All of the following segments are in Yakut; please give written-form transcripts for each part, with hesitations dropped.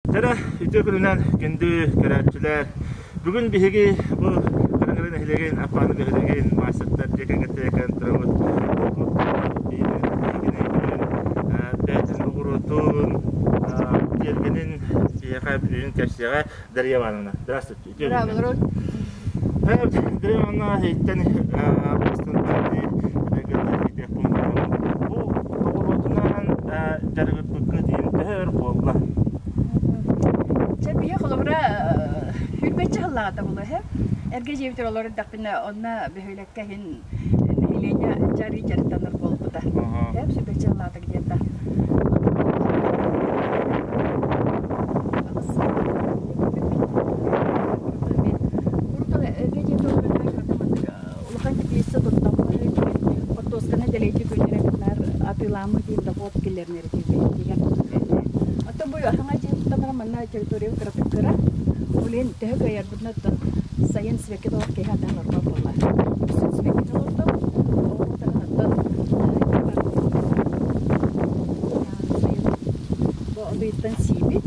Кэрэ үтүө күнүнэн күндү көрөөччүлэр! Бүгүн биһиги бу Хараҥары нэһилиэгин, Аппааны бөһүөлэгин маастардар дьиэ кэргэттэрэ кэлэн турабыт. Бэйэтин оҕуруотун, тиэргэнин биһиэхэ бүгүн кэпсиэҕэ Дарья Ивановна. Здравствуйте. Үтүө күнүнэн. Дарья Ивановна эһиттэн бу оҕуруотунан дьарыгырбыккыт иһин төһө өр буолла? Чэ, биһи холобура сүүрбэччэ сыллааҕыта буолуо үһү. Эргэ дьиэбитигэр олорор эрдэхпинэ, онно бөһүөлэккэ иһин нэһилиэнньэ дьарыы дьарыктанар буолбута. Сүүрбэччэ сыллааҕыта где-то. Улахан теплица туттан хортуосканы дэлэйдик үүннэрэн атыылааммыт диэн дохуот киллэринэр этибит. Оттон бу хаҥа дьиэ туттан баран манна территория кыратык кыра. Ол иһин төһө кыайарбытын оттон сайын сибэкки толор киһи атаан олорбот буолла. Үксүн сибэккини олордом. Ол таһынан оттон сайын бу отуйуттан сиибит.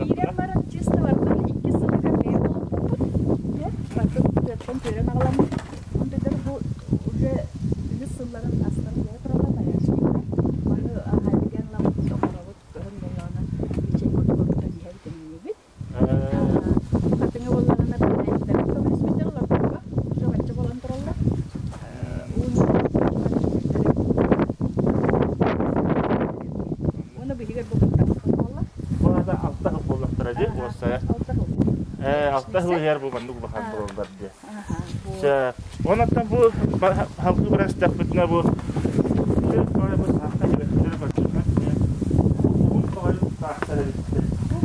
Киирэн баран чисто бардым икки сылыгар бэйэм олорбуппут. Бардым тыаттан түөрэн аҕаламмыт. Онтугар бу уже үһүс сылларын астарын бэйэ тураллар байааччылар. Маһы аһаайдыган ламмыт оҥоробут кыһын буоллаҕына печень курдук оргутан иһэбит эмньибит. Хатыҥы буоллаҕына бэйэлэрин көмүлэспиттэр олордорго уже бачча буолан тураллар. Уонна биһигэр бу куттаммыт буолла. Бу аата алта сыл буоллахтара дии, уоссайа. Алта сыл. Алта сыл иһэр бу маннык улахан буолаллар дии. Чэ, онон бу халкы баран истэхпитинэ бу Бу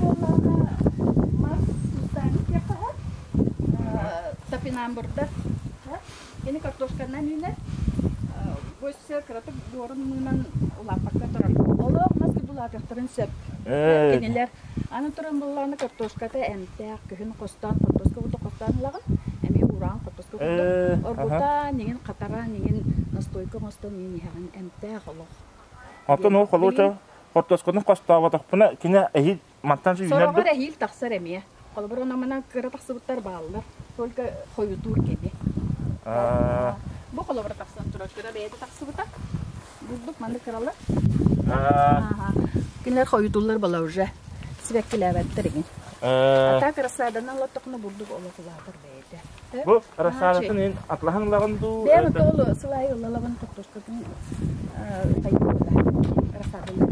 буоллаҕына мас кустаабыт диэххэ сөп. Топинамбурдар. Кини картошканан үүнэр. Бу өссө кыратык буорун мыынан улааппакка турар. Олох мас курдук улаатыахтарын сөп. Кинилэр Аны туран буоллаҕына картошката эмтээх, күһүн хостоон хортуоска курдук хостоон ылаҕын, эмиэ уураҕын хортуоска курдук оргутаан, иҥин хатаран, иҥин настойка оҥостон иҥин иһэҕин эмтээх олох. Оттон ол холуоча хортуосканы хостооботохпуна кини эһиил мантан үүнэр Сороҕор эһиил тахсар эмиэ. Холобур, онон кыра тахсыбыттар бааллар. Только хойутуур кини. Бу холобура тахсан турар кыра бэйэтэ тахсыбыта. Бурдук маннык кыралар. Кинилэр хойутууллар буола уже. Сибэккилээбэттэр игин. А так рассаданан олоттохуна бурдук олох улаатар бэйэтэ. Бу рассадатын ин атлаһан ылаҕын дуу? Бэйэм ол сылайы ылалабын хортуоскатын хайдыыта. Рассаданан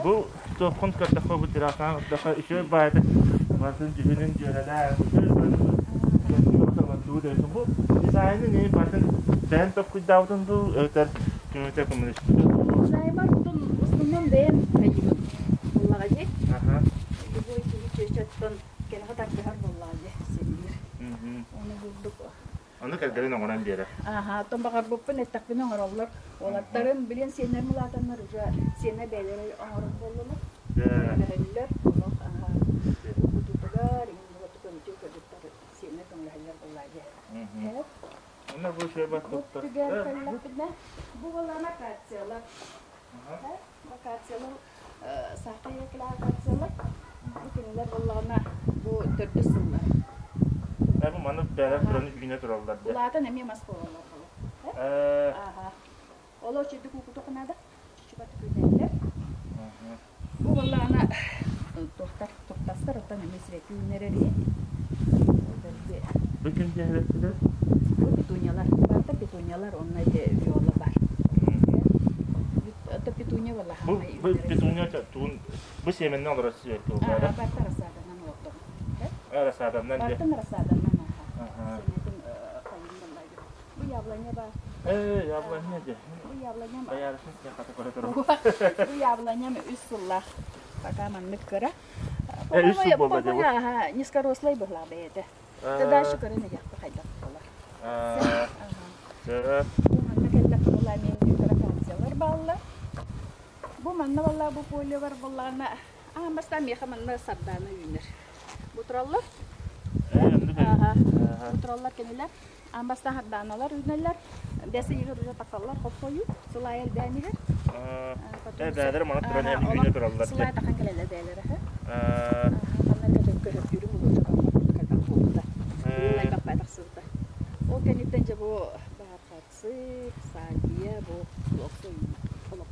Бу туоххун көрдөххө бу тирасаан көрдөххө үчүгэй баайыта барытын дьүһүнүн дьүөрэлээн бу дизайнын ини барытын бэйэн толкуйдаабытын дуу эбэтэр көмөтө көмөлөспүтэ дуу Дизайнмар устун устуннун бэйэм хайыыбын буллаҕа дии. Любой киһи чүөчэттэн кэлэҕэ тардыһар буоллаҕа дии син биир. Ону бурдук Ону кэргэнин оҥорон биэрэр. Аха, оттон баҕарбыппын эттэхпинэ оҥороллор. Уолаттарым, билин сиэннэрим улаатаннар уже сиэнэ бэйэлэрэ оҥорор буоллулар. Көмөлөһөллөр. Олох аха, кутутугар, иҥин буолату көмүтүн кыргыттар сиэнэ көмөлөһөллөр буоллаа дии. Онно бу шөбө Бу түгэр кэллэхпинэ, бу буоллаҕына акациялар. Акациялар саха ийэкилээх акациялар. Бу кинилэр буоллаҕына бу төрдүс сыллар. Бу маны бэйэлэр туран үүнэ тураллар дии. Улаатан эмиэ мас буолаллар буолуо. Ааха. Оло чөйдүк уукутуох наада. Чучубатык үүнэллэр. Бу буоллаҕына туохтар туртастар оттон эмиэ сибэкки үүнэрэр иһин. Бу ким дьиэһэлэттилэр? Бу петуньялар. Барыта петуньялар, онно ити виола бар. Это петуния была. Бу петуния тугун бу сиэмэннэн олорор сибэкки буолла. Барта рассаданан олордум. Рассаданан дьэ. Бартын рассаданан аха. Сиэмэтин хайын баллайбыт. Бу яблоня бар. Яблоня дьэ. Бу яблоням. Баярышын сиэн хата көрө турар. Бу яблоням үс сыллаах. Пока маннык кыра. Үс сыл буолла дьэ. Аха, низкорослый быһлаах бэйэтэ. Дальше көрөн иһиэхпит хайдах буолар. Бу манна кэллэххэ буолла эмиэ декорациялар бааллар. Бу манна буолла бу поле бар буоллаҕына аан бастаан миэхэ манна сардаана үүнэр. тураллар. Ээ, оннук эбит. Ааха. Ааха. Бу тураллар кинилэр. Аан бастаан хардааналар үүнэллэр. Бэс ыйыгар уже тахсаллар хоппойу. Сыл аайы элбээн иһэр. Аа, Потом Ээ, бээлэрэ манан туран Ааха, эми олох үүнэ тураллар сыл дьэ. аайы тахан кэлэллэр бээлэрэ. Аа, Ханна эрэ көһөрдүүрүм улуу элбэх буолбута. Быйыл ээ, элбэх бай тахсыбыта. Ол кэнниттэн дьэ бу баархатсы, сальвия, бу олох олох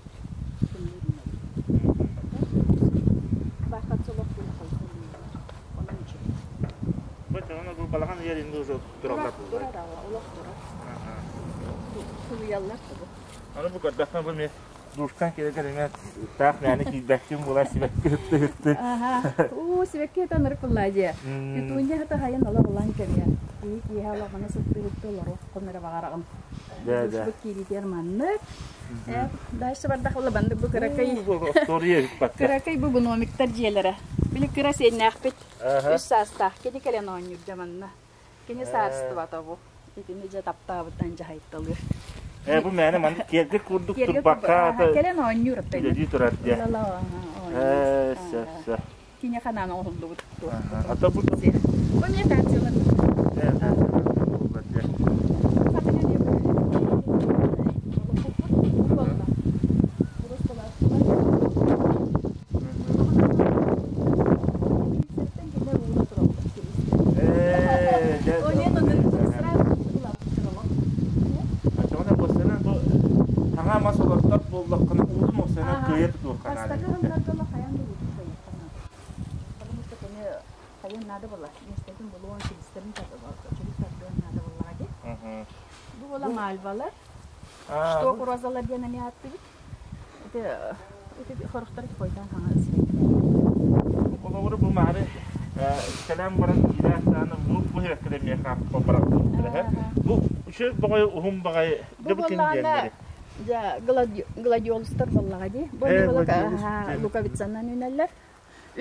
Баархатсы олох Онон үчүгэй. Бу чоҕуна бу балаҕан ыйар инни уже Турар, тураллар буоллар. турар ала, олох турар. Сулуйаллар да бу. Аны бу көрдөххө бу эмиэ душтан кэлэр эмиэ таах мээнэ киирбэккин буолар сибэкки ыһыкты ыһыкты. Аха. Уу, сибэкки это нырык булла дии. Петуния хата хайын олох ылан кэбиһэр. Киһи киэһэ олоххоно сыттыһытты олору хонноро баҕараҕын. Да, да. Душбут кииритиэр маннык. Э, дальше бардах була баннык бу кыракый. Остуоруйа эбит батта. Кыракый бу гномиктар дьиэлэрэ. Били кыра сиэннээхпит. Аха. Үс саастаах кини кэлэн оонньуур дьэ манна. Кини саарыстыбата бу. Итини дьэ таптаабыттан дьаһайталыыр. Э, бу мээнэ маннык киэргэ курдук Киэргэ турбакка кэлэн оонньуур оттон. үлэлии турар дьэ. Ла Э, сөп, сөп. Кини ханаан оҥоһуллубут туох. А то бу Бу эмиэ кациялар. Э, кациялар дьэ. Э, дьэ. Оччоҕуна буоссанан бу хаҥа мас олортор буоллаххына уутун уопсайынан кыайа тутуохха наада Бастакы эбит. сылларга хайан да уутун кыайыахха Потому что кини хайан наада буолла. Миэстэтин булуон, силистэрин чөлүк тардыан наада буоллаҕа дии. Бу буола мальвалар. Шток розалар диэн эмиэ ааттыыбыт. Ити ити хорохтор хойдон хаҥа сибэккилэр. Холобура бу маары кэлэн баран киирээт даҕаны бу бу һэрэккэ миэхэ бара Бу үчүгэй баҕайы уһун баҕайы Бу дьэ бу ким буоллаҕына диэннэри? дьэ гладиолустар буоллаҕа дии. Бу Э, эмиэ гладиолус диэн. луковицанан үүнэллэр.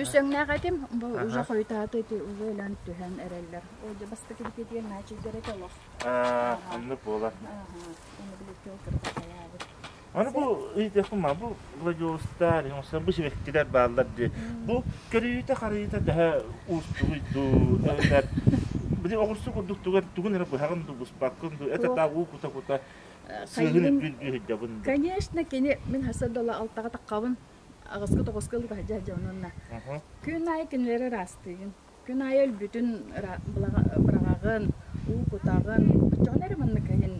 Үс өҥнөөх этим, бу уже хойутаата ити уже өлөн түһэн эрэллэр. Ол дьэ бастакы битиэтигэр наачыйдар этэ олох. Аа, оннук буолар. Аны биликки ол кырата хайаабыт. Аны бу ыйытыахпын ма бу гладиолустар, бу сибэккилэр бааллар дии. Бу көрүүтэ-харыйыта төһө уустугуй дуу, эбэтэр били оҕурсу курдук тугар тугун эрэ быһаҕын дуу, буспаккын дуу, это та уу кута-кута сыыһын үргүн дьабын дуу. Конечно, кини мин хаса дола алтаҕа таххабын аҕыска тоҕуска ылы таһдьа дьонунна. Күн аайы кинилэри ыраастыыгын. Күн аайы өлбүтүн быраҕаҕын, уу кутаҕын. Оччоҕуна эрэ маннык иһин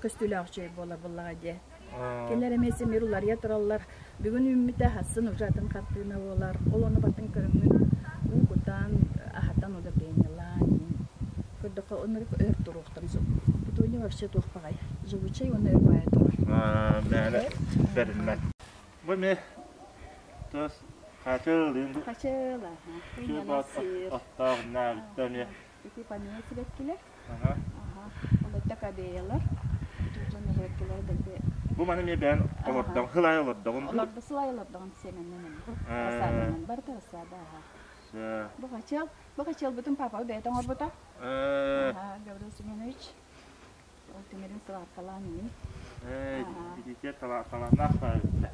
көстүүлээх үчүгэй буолар буоллаҕа дии. Кинилэр эмиэ симир уларыйа тураллар. Бүгүн үүммүтэ хассын уже атын хартыына буолар. Ол ону батын көрөҥҥүн уу кутан, аһатан удобрениелаан көрдөххө оннук өр туруохтарын сөп. Петуния вообще туох баҕай живучай уонна өр баайа турар. Мээнэ бэриллэр. Бу эмиэ тос хачылын Хачыл, аха. оттоох наабытта эмиэ. Ити панея сибэккилэр. Ол өттө кабеялар. Дьон нэһиэккилэр дэлби. Бу маны эмиэ бэйэн олордоҕун, сылай олордоҕун. Олордо сылай олордоҕун сиэмэннэн эмиэ. Рассаданан барыта рассада аха. Бу хачыл, бу хачылбытын папа бэйэтэ оҥорбута. Гаврил Семенович. Ол тимирин сылааппалаан ини. Ититиэр талааннаах баайбыт. Аха.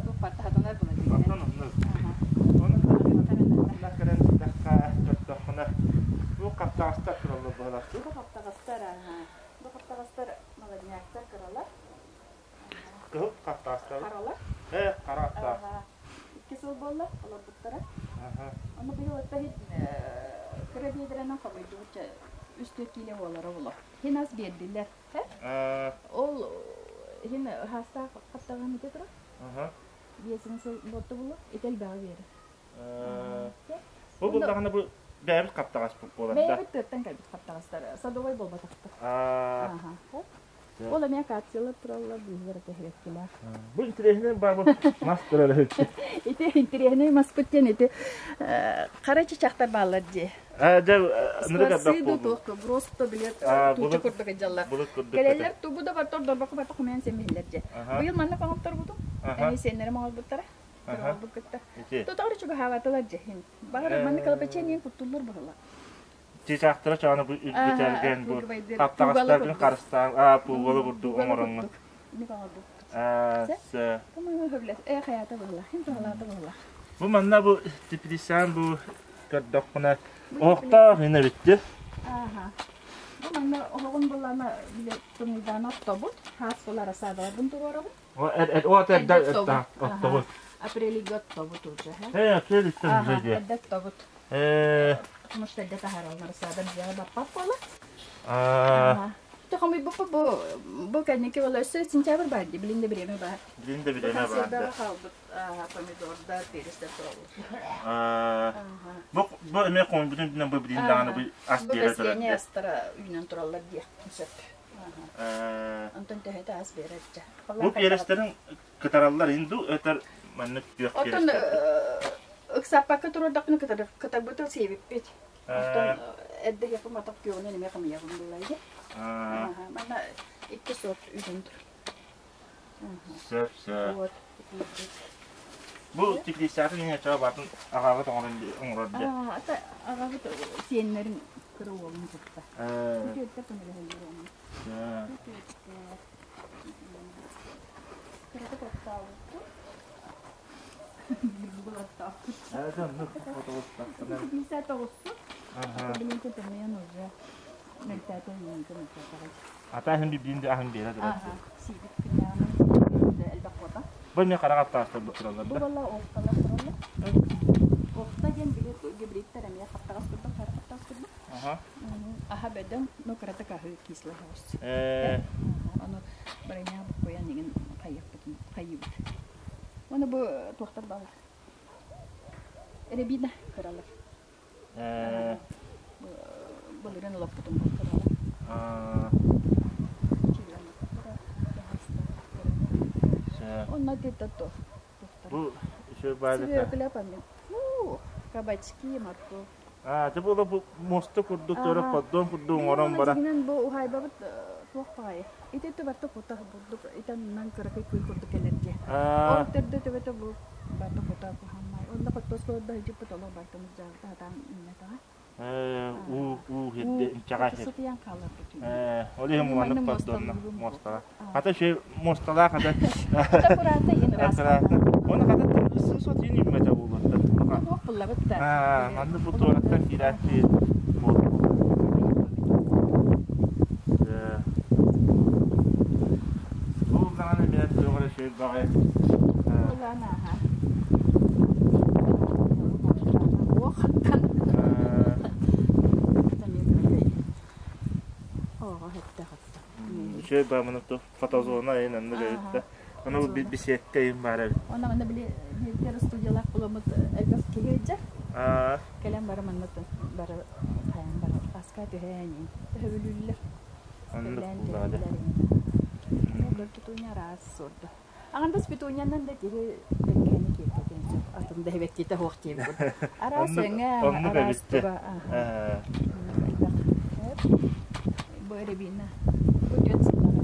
Бу була Онтон оннук. Ону манна кэлэн ситтэххэ, көрдөххүнэ, бу хаптаҕастар тураллар быһалар. Бу хаптаҕастар, аха. Бу хаптаҕастар молодняктар кыралар. Кыһыл хаптаҕастар. Харалар. Э, хара аттаах. Икки сыл буолла олорбуттара. Ону быйыл отто кыра биэдэрэнэн хомуйдубут үс-түөрт киилэ буолара буолуо. Хин ас биэрдилэр. Ол хин хаастаах хаптаҕын ити тура. Биэсин сыл буолта булу ити элбэҕи биэрэр. Бу булдаҕына бу бэйэбит хаптаҕаспыт буолар да. Бэйэбит тыаттан кэлбит хаптаҕастар. Садовай буолбатахтар. Ол эмиэ акациялар тураллар, быыһыгар этэ һибэккилээх. Бу интэриэһинэй баабы мас турар Ити интэриэһинэй маспыт диэн ити хара чычахтар бааллар дии. Дьэ, Скворцы ду туох просто билет туча курдук дьаллар. Кэлэллэр тугу да бартор дорбоку барта хомуйан сэмиһиллэр дьэ. Быйыл манна оҥотторбутум. Эми сиэннэрим оҥорбуттара. Оҥорбут кытта. Тотоҕор чугаһаабатылар дьэ. Баҕар манна кылапачча куттуллар быһыла. Чыычаахтара чааны бу үргүтэргэн бу хаптаҕастаргын харыстаан аа пуугалы курдук оҥороҥҥун. Э хайаата быһыла. Хин туһалаата быһыла. Бу манна бу теплицаан бу көрдөхпүнэ оһохтоох ина битти. Ааха. Бу манна оһоҕун буллана бile тымныйдаан оттобут. Хаас буолар асаадаларбын туруорабын. О эрдэ оттобут. Апрелигэ оттобут уже. Э, апрелиттен уже дии. Эрдэ оттобут. Э. Потому что эрдэ таһаараллар асаадам дьиэҕэ баппат буола. Аа. Хомуйбуппут бу бу кэнники ол өссө сентябрь баар дии, билин да бириэмэ баар. Билин да бириэмэ баар. Сентябрь хаалбыт помидордар, перецтэр тураллар. Бу бу эмиэ хомуйбутун үрдүнэн бу билин даҕаны бу ас биэрэ турар. Бу астара үүнэн тураллар диэхпин сөп. Онтон төһөтө ас биэрэр дьэ. Бу перецтэрин кытараллар инду өтөр маннык күөх Оттон ыксаппакка туруордахпына кытарбытыл сиэбиппит. Оттон эрдэ иһиэхпин матах күөҕүнэн эмиэ хамыйабын булла Манна икки сорт үүнэн тур. Сөп, сөп. Бу теплицатын иһин оччоҕо баатын аҕаҕыт оҥорон оҥорор дьэ. Ата аҕабыт сиэннэрин кыра уолун кытта. Үтүөттэр көмөлөһөллөр ону. Кыратык оттообутту. Бүгүн оттооппут. Теплица тоҕуссу. Билинтэн тымныйан уже мөлтөөтө мөлтөөтө Ата аһын биирдиин да аһын биэрэ турар. Сиибит күннээҕинэн элбэх буота. Бу эмиэ хараҕа аттаастар тураллар да? Бу буолла оохталар тураллар. Оохта диэн били гибридтэр эмиэ хаптаҕас курдук, хара хаптаҕас курдук. Аһа бөдөҥ, но кыратык аһыы кислый соҕус. Ону барыҥаа буккуйан игин хайыахпытын хайыыбыт. Уонна бу туохтар бааллар? Рябина кыралар. Былырын олоппутум бу кыралар. Онно где-то то. Бу еще баалата. Свекла помидор. Кабачки, морковь. Аа, дьэ буола бу муоста курдук туора поддон курдук оҥорон баран. Дьиҥинэн бу уһаайбабыт туох баҕайы. Ити барта кута бурдук итаннан кыракый кый курдук кэлэргэ. Ол төрдө төбөтө бу барта кута куһаммай. Онно хоттос олордо сылдьыппыт олох бартымыз дьаалта хатаан үннэтаҕа. Уу уу хирде инчэҕэй хир. Сытыйан хаалар бүтүн. Ол иһин маннык поддонна муостаҕа. Хата шей муосталаах хата. Хата кураата иһин ыраастаата. Оны хата сыы сот иин үүммэтэ буолуоттар. Туох буллабыт да. Манны бу туораттан киирээччи Бу даҕаны эмиэ туох эрэ үчүгэй баҕайы. Улаан ааһа. Уохтан. Оҕо хэттэ Үчүгэй бааманы фотозона айын аннык эбит да. Аны бу беседка айын баар эбит. Онно манна били биирдэр студиялаах буламмыт элбэх киһи ыдьар. Кэлэн бары манна бары хайан бары аска түһээн төһөбүлүүллэр. Оннук буллаҕа Петуния араас суорда. Аҕандас петуниянан да киһи тэлгэһэни киэргэтиэн сөп. Атын да эбэттиитэ суох диэбит. Араас өҥө, араас туга. Элбэх. Бу рябина. Бу түөрт сыллаах.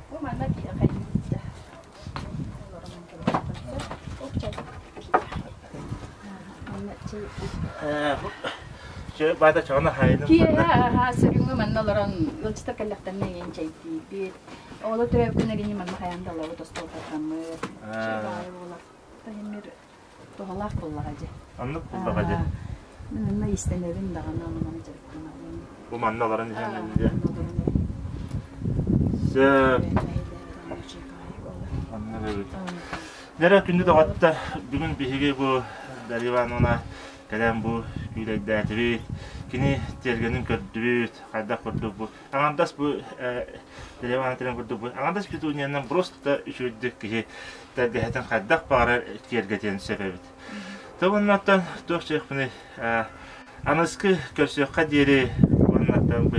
Бу манна хайыыта. Баата чоҕуна хайыным. Киэһэ аһаа сөрүҥҥү манна олорон ыалдьыттар кэллэхтэринэ иэн чэйдиибит. Оҕолор төрөөбүт эрини манна хайаан да олоҕу тостуолтардаммыт. Баайы буолар. Тайыммыр туһалаах буоллаҕа дьэ. Оннук буоллаҕа дьэ. Мин онно иистэнэбин даҕаны, ону маны дьарыктанабын. Бу манна олорон иһэн дьэ. Сөп. Оннук эбит. Дьэ күндү доҕоттор, бүгүн биһиги бу Дарья Ивановна кэлэн бу күүлэйдээтибит, кини тиэргэнин көрдүбүт, хайдах курдук бу аҥардас бу Дарья Ивановна курдук бу аҥардас петуниянан просто үчүгэйдик киһи тэлгэһэтин хайдах баҕарар киэргэтиэн сөп эбит. Тобуннаттан туох диэхпиний аныскы көрсүөххэ диэри уоннаттан бу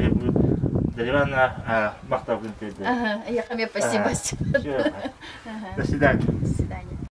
Дарья Ивановна махталгын тиэрдэ. Ага, я спасибо. До свидания. До свидания.